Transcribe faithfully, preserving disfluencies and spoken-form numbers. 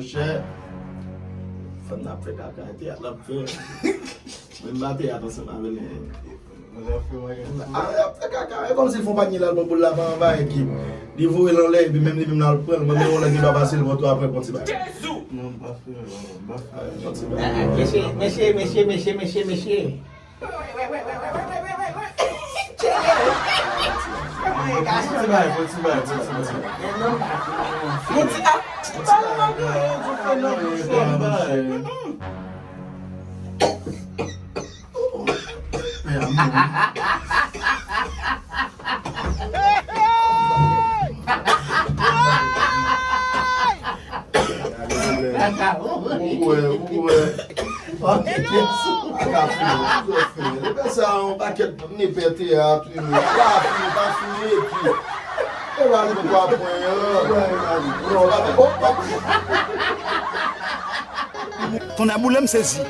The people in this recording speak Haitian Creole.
Chè, fanm nan ap fè kaka, teyat l ap fè. Menm pa teyat ansanm avè l. Mwen ap fè bagay. Ah, y ap fè kaka. E kòmsi l fè yon pa gen lal bò boul la pa anba epi li voye l anlè epi menm li menm l al pran l. Mwen menm yon lè ki pa pase l pran tou apre pran ti bagay. Jezi! Non, m pa fè, m pa fè. Yon ti bagay. Mesye, mesye, mesye, mesye, mesye, mesye. Pran ti bagay, pran ti bagay, pran ti bagay. Pran ti bagay. Pale anglè, yo di fè nan bouch ou bagay. Ou wè, ou wè. Ou pa fini, ou pa fini. Ou pa fini, pa fini, epi. E pa li pou pa pran, non, pa fini. Tonnè boule m sezi.